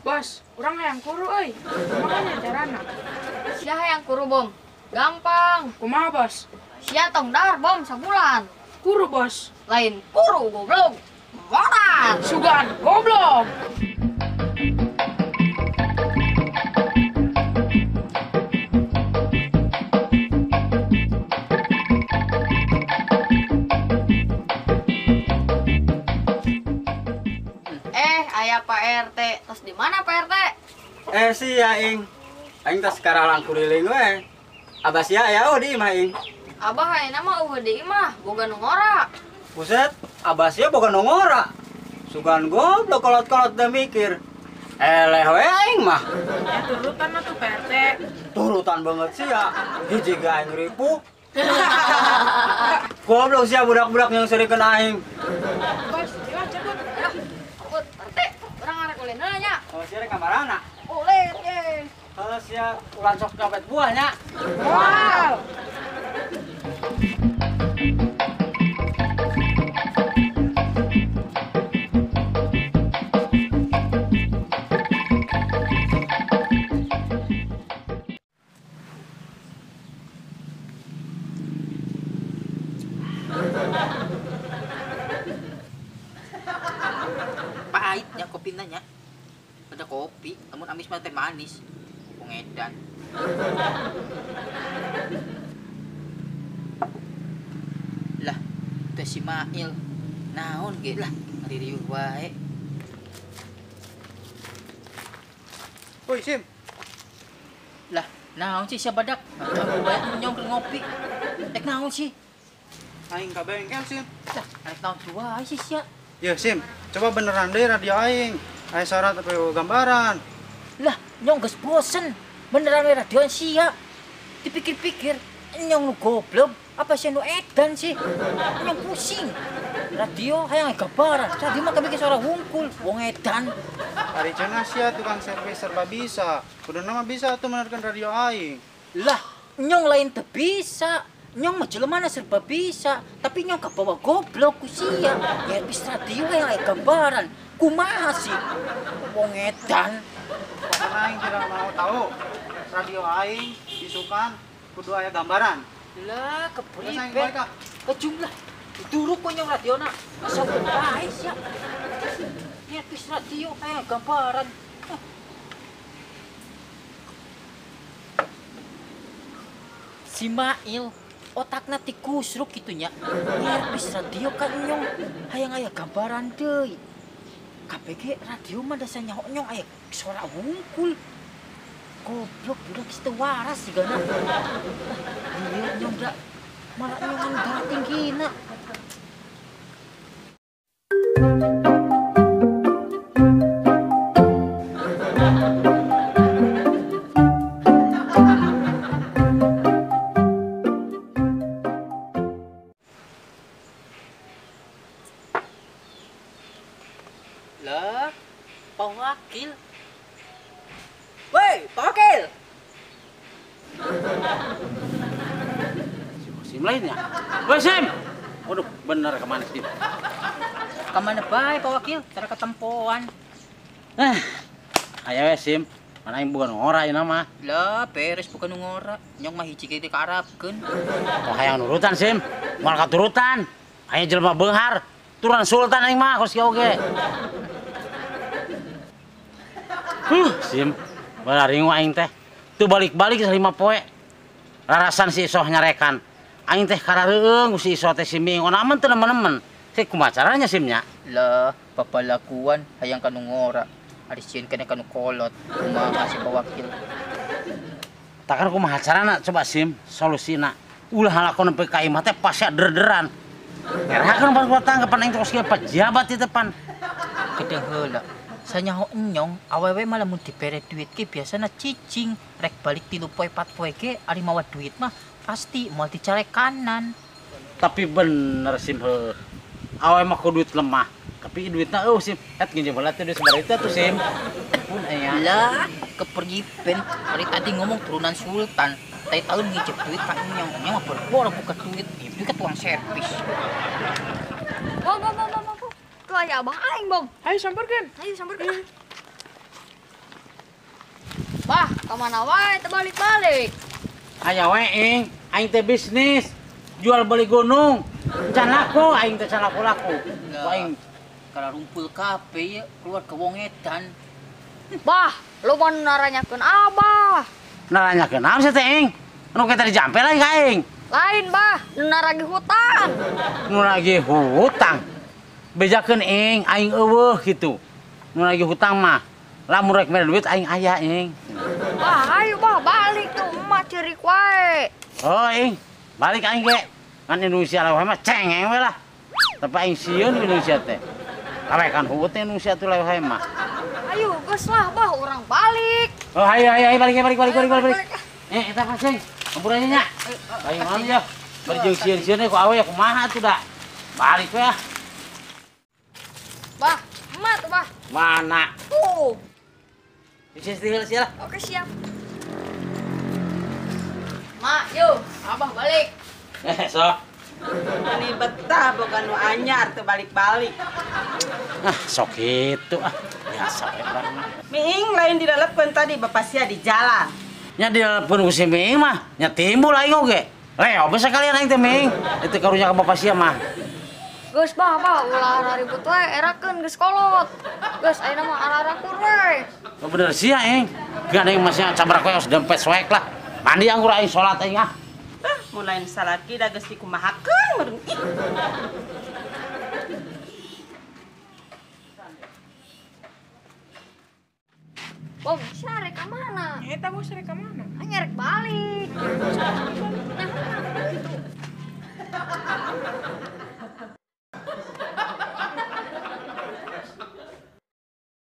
Bos, urang hayang kuru euy. Kumaha nya carana? Sia hayang kuru, Bom. Gampang. Kumaha, Bos? Sia tong dahar, Bom, sabulan. Kuru, Bos. Lain kuru, goblok. Moran. Sugan, goblok. Aya Pak RT. Terus di mana Pak RT? Sia ing. Aing tas karalang kuriling we. Abah sia aya di imah ing. Abah ayeuna mah eueuh di imah, boga nu ngora. Buset, abah sia boga nu ngora. Sugan goblok kolot-kolot da mikir. Eleh we aing mah. Ya turutan atuh Pak RT. Turutan banget sia. Hiji ge aing ripuh. Goblok sia budak-budak yang serikeun aing. Bos, ieu cepet. Put, RT, urang arek ulin heula nya. Oh, sia rek ka marana? Ulin ye. Heuh sia ulah sok copet buah nya. Wow. Pahitnya kopi nanya. Ada kopi, namun amis mah teh manis. Pengedan. Lah, teh si Mail. Naon ge lah, ngaririuh wae. Woi, Sim. Lah, naon sih sia badak? Aku bae nyong keur ngopi. Rek naon sih? Aing ka bengkel, Sim. Lah, rek naon wae sih sia? Ya, Sim, coba beneran deh radio aing. Aya suara tapi gambaran. Lah, nyong geus bosen beneran we radio sia. Dipikir-pikir, nyong nu goblok apa sia nu edan sih? Nyong pusing. Radio hayang gambaran, radio mah kabeh suara wungkul, wong edan. Ari cenah sia tukang servis serba bisa. Kuduna mah bisa tuh menerkan radio aing. Lah, nyong lain teu bisa. Nyong mah jelema serba bisa, tapi nyong kabawa goblok ku sia. Nyervis radio hayang aya gambaran. Kumaha sih? Wong edan. Pokoknya aing tidak mau tahu. Radio aing isukan kudu aya gambaran. Lah, Terus aing kepribe. balik ah. Kejumlah. Dituruk ku nyong radiona. Asa wae sia. Nyervis radio hayang gambaran. Si Mail otakna tikusruk kitu nya. Nyervis radio ka nyong hayang aya gambaran deui. KPG radio mah dasa nyaho nyong aya suara wungkul. Goblok budak geus teu waras sigana. Lah, lieur nyong da malah nyong darah tinggina. Lah, Pak Wakil. Woi, Pak Wakil. Si Sim lainnya. Woi, Sim. Waduh, bener kemana Sim? Kemana bae Pak Wakil? Tara ketempoan. Aya we Sim. Mana yang bukan ngora ieu mah. Lah, beres bukan ngora. Nyong mah hiji ge teh kaarapkeun. Tong hayang nurutan Sim. Moal katurutan. Aya jelema beunghar. Turunan sultan aing mah kos oge. Sim, balaringu aing teh. Teu balik-balik 5 poe. Rarasan si Isoh nyarekan. Aing teh karareueung ku si Isoh teh si Ming. Ona aman teu nemen-nemen. Teh kumaha caranya Sim nya? Lah, papalakuan hayang kanu ngora. Ari sieun keneh kanu kolot. Kumaha si Pak Wakil? Takan kumaha carana coba Sim, solusina. Ulah halakon nepi ka imah teh pasti der-deran. Ngerahakeun pan kota tanggapan aing terus kieu pejabat di depan. Gede heula. Sanyaho enyong awewe malah mun dibere duit ge biasana cicing. Rek balik 3 poe 4 poe ge ari mawa duit mah pasti moal dicarekanan. Tapi bener Sim heuh. Awewe mah ku duit lemah. Tapi duitna eueuh Sim. Et nginjem heula teh duit sabaraha itu atuh Sim. Pun aya. Lah, kepergipen. Ari tadi ngomong turunan sultan. Tadi tahun nginjem duit ka enyong. Enyong mah berboro buka duit. Nginjem duit ka tukang servis. Bom, bom, bom, bom, bom. Tuh aya abah aing, Bom. Ayo samperkeun. Ayo samperkeun. Bah, ka mana wae teu balik-balik? Aya we ing, aing teh bisnis jual beli gunung. Can laku aing teh can laku-laku. Ku aing Kalau rumpul kape ya keluar ke wong edan. Bah, lu mau naranyakeun Abah. Naranyakeun naon sia teh ing? Anu kita dijampe lain ka aing. Lain, Bah, nu naragi hutang. Nu nagih hutang. Bejakeun ing, aing eueuh kitu. Nu nagih hutang mah lamun rek mere duit aing aya ing. Bah, ayo bah balik tuh emak ceurik wae. Oh ing, balik aing ge. Kan Indonesia leweh mah cengeng we lah. Tapi aing sieun Indonesia teh. Lawekan heueuh teh Indonesia tuh leweh mah. Ayo geus lah bah, urang balik. Oh ayo ayo ayo balik balik balik balik balik. Eh eta pasing. Ampun nya. Ayo mana ya. Bari jeung sieun-sieun ku awe kumaha atuh da. Balik we ah. Bah, emak tuh bah. Mana? Tuh. Bisa istirahat sia lah. Oke siap. Mak, yuk, Abah balik. Eh, sok. Ini betah boga nu anyar teu balik-balik. Ah, sok kitu ah. Biasa we urang mah. Miing lain dilelepkeun tadi bapak sia di jalan. Nya dilelepkeun ku si Miing mah, nya timbul aing oge. Leo bisa kalian aing teh Miing. Itu karunya ka bapak sia mah. Geus bah, bah, ulah ribut we, erakeun geus kolot. Geus ayeuna mah ararakur we. Oh, bener sia ing. Gandeng masih cabrak we dempet soek lah. Mandi anggur aing salat aing ah. Tah, mun lain salaki da geus dikumahakeun meureun. Ih. Bom, sia rek ka mana? Eta bos rek ka mana? Hanya rek balik. Nah, gitu.